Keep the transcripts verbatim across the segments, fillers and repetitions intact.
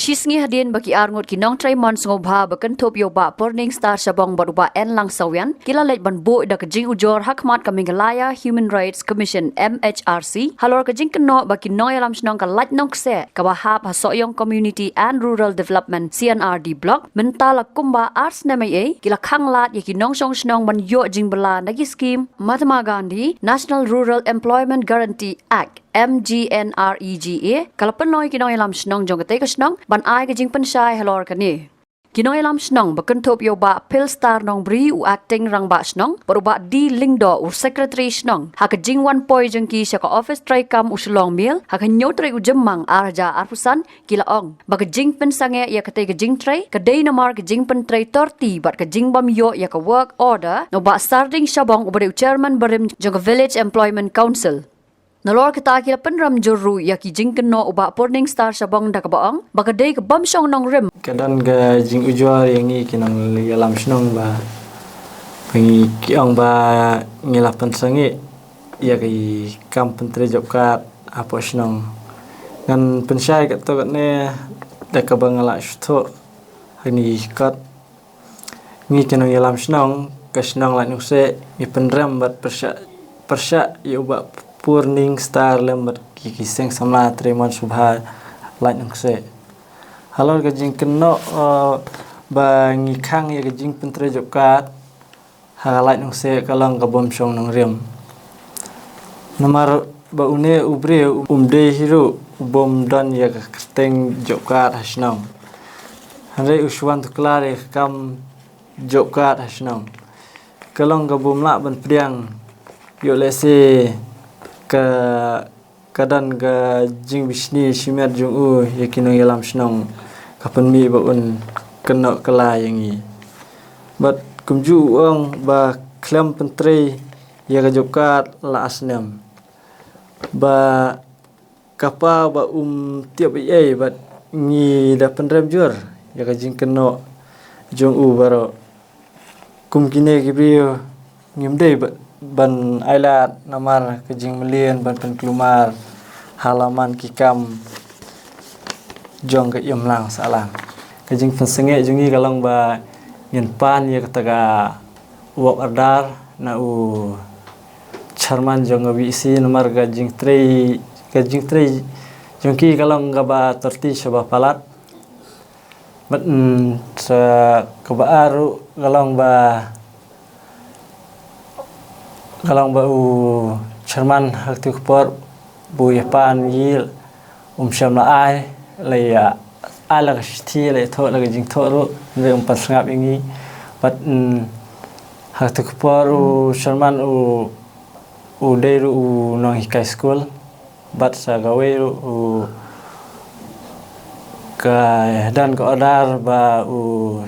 Shi sngi hadien ba ki arngut ki nongtrei mon sngewbha ba kynthup ïa u Bah Purning Star Shabong bad u Bah N Langsawian ki la leit ban buh da ka jingujor ha khmat ka Meghalaya Human Rights Commission, M H R C, halor ka jingkynnoh ba ki nongïalam shnong ka Laitnongkseh kaba hap ha Sohiong Community and Rural Development, C and R D Block, mynta la kumba ar snem ei ei ki la khanglad ïa ki nongshong shnong ban ïoh jingbylla na ki skim Mahatma Gandhi National Rural Employment Guarantee Act, M G N R E G A, ka la pynlong ïa ki nongïalam shnong jong katei ka shnong ban ai ka jingpynshai halor kane. Ki nongïalam shnong ba kynthup ïa u Bah Philstar Nongbri, u acting rangbah shnong, bad u Bah D Lyngdoh, u secretary shnong, ha ka jingwan poi jong ki sha ka office treikam u Shillong Mail ha ka hynñiew tarik u Jymmang ar hajar arphew san, ki la ong ba ka jingpynsangeh ïa katei ka jingtrei ka dei namar ka jingpyntrei torti bad ka jingbym ïoh ïa ka work order na u Bah Sarding Shabong uba dei u chairman barim jong ka Village Employment Council. Nalor kata ki la pynrem jur ruh ïa ki jingkynnoh u Bah Purning Star Shabong da kaba ong ba ka dei ka bym shong nongrim. Ka don ka jingujor ïa ngi ki nongïalam shnong ba, ba ngi ki ong ba ngi la pynsangeh ïa ki kam pyntrei job card hapoh shnong. Ngan pynshai katto katne da kaba nga la sngewthuh ha kine ki kot. Ngi ki nongïalam shnong ka shnong Laitnongkseh ngi pynrem bad pyrshah, pyrshah ïa u Bah Purning Star lem bad ki, ki seng samla trei mon sngewbha Laitnongkseh halor ka jingkynnoh, eh, ba ngi khang ïa ka jingpyntrei job card ha ka Laitnongkseh ka long ka bym shong nongrim. Namar ba une u briew um dei hi ruh u bym don ïa ka kyrteng job card ha shnong. Hynrei u shu wan tuklar ïa ka kam job card ha shnong. Ka long ka bym lah ban pdiang ïoh lehse ka, ka don ka jingbishni shimet jong u ïa ki nongïalam shnong, ka pynmih ba un kynnoh kylla ïa ngi. Bad kumjuh u ong ba khlem pyntrei ïa ka job card la ar snem. Ba kapa ba um tip ei ei bad ngi da pynrem jur ïa ka jingkynnoh jong u baroh. Kum kine ki briew ngim dei ba, ban ailad namar ka jingmlien ban pynkulmar ha la man ki kam jong ka imlang sahlang. Ka jingpynsangeh jong ngi ka long ba ngin pan ïa kata ka work order na u chairman jong ka V E C namar ka jingtrei, ka jingtrei jong ki ka long kaba torti shaba palat. Bad, mm, sa kaba ar ruh ka long ba, ka long ba u chairman ha katu ka por ba u ïa pan ïa, um shym la ai, la ïa ai la ka shithi, la ïa thoh la ka jingthoh ruh, hynrei um pan sngap ïa ngi. Bad, mm, ha katu ka por u chairman u, u dei ruh u nonghikai skul. Bad sa kawei ruh u, ka don ka order ba u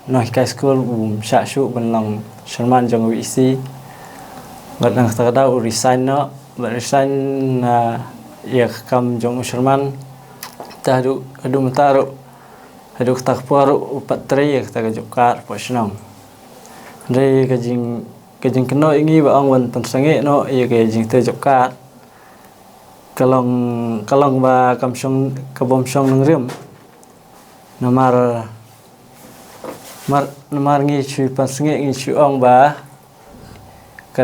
nonghikai skul um shah shuh ban long chairman jong ka V E C. Bad na kata ka daw u resign noh, bad resign na ïa ka kam jong u chairman. Te haduh, haduh mynta ruh, haduh kata ka por ruh u pat trei ïa kata ka job card hapoh shnong. Hynrei ka jing, ka jingkynnoh ïa ngi ba ong ban pynsangeh noh ïa ka jingtrei job card. Ka long, ka long ba kam shong, ka bym shong nongrim. Namar, mar, namar ngi shu pynsangeh, ngi shu ong ba ka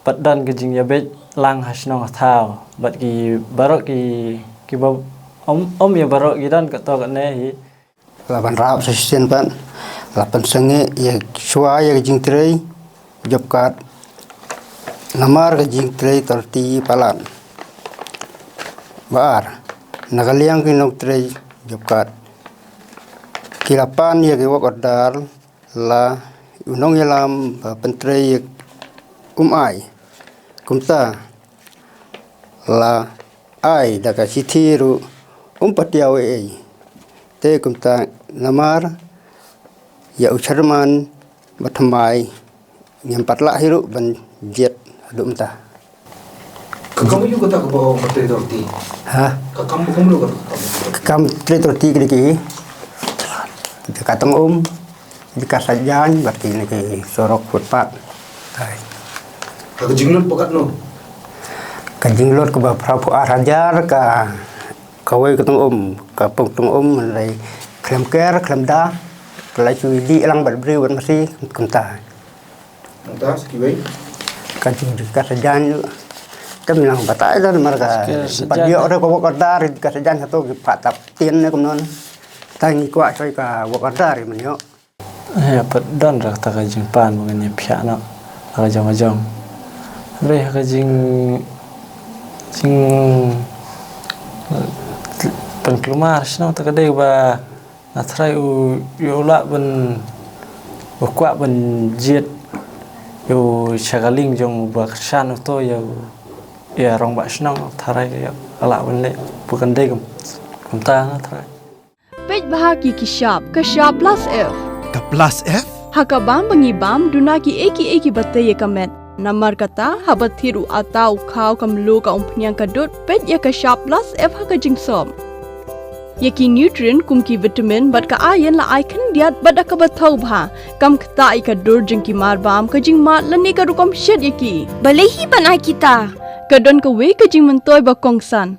pat don ka jingïabeit lang ha shnong ha thaw. Bad ki baroh ki, ki ba, ym, ym ïa baroh ki don katto katne hi. La ban rap sa shisien pat, la pynsangeh ïa shuwa ïa ka jingtrei job card. Namar ka jingtrei torti palat. Ba ar, na ka liang ki nongtrei job card, ki la pan ïa ki work order la u nongïalam ba pyntrei ïa um ai. Kumta la ai da ka shithi ruh um pat ïa ei ei. Te kumta namar ïa u chairman ba thymmai ngim pat lah hi ruh ban jied haduh mynta. Ka kam aïu kata kaba ong ka trei torti? Ha? Ka kam ba kumno kata ka kam? Ka kam trei torti ki dei ki, ki dei ka tong um, ki dei ka sajan, bad ki dei ki surok footpath. Hai. Ka, ka jinglut ba katno? Ka jinglut kaba phra phew ar hajar ka Kawei ka tong um, ka pung tong um, lai khlem ker, khlem da, lai chu di lang bad briew bad masi, kumta. Nangta sa kiwei? Ka jing ka sajan ju. Tem nang batai dan mar ka. Ka sajan. Bad yo re ka work order ka sajan satu ki pat tap tin ne kumnon. Tangi kwah choi ka work order man yo. He pat don ra ta ka jingpan ba ngan ïa pia na ka jong ka jong. Re ka jing jing pan klumar shnong ta ka dei ba na trai u u lah ban u kwah ban jied u shagaling jong u ba kshan u to ya u ya rong ba shnong trai ya lah ban le bukan dei kum kumta na trai. Peit bha ki ki shap, ka shap plus F. Ka plus F? Ha ka bam ba ngi bam, duna ki ei ki ei ki bate ïa ka met. Namar kata, haba thied u ata u khaw ka mluh ka umphniang ka dud, peit ïa ka shap plus F ha ka jingsop. Ïa ki nutrient kum ki vitamin bad ka iron la ai khyndiat bad da kaba thaw bha. Kam ktah ïa ka dur jong ki mar bam ka jingmad lane ka rukom shet ïa ki. Balei hi ban ai kita? Ka don kawei ka jingmyntoi ba kongsan.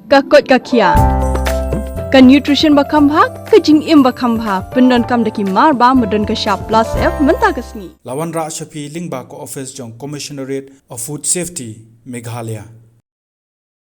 Ka koit ka khia. Ka nutrition ba kham bha, ka jingim ba kham bha, pyndonkam da ki mar bam ba don ka shap plus F mynta ka sngi. La wanrah sha phi lyngba ka office jong Commissionerate of Food Safety, Meghalaya.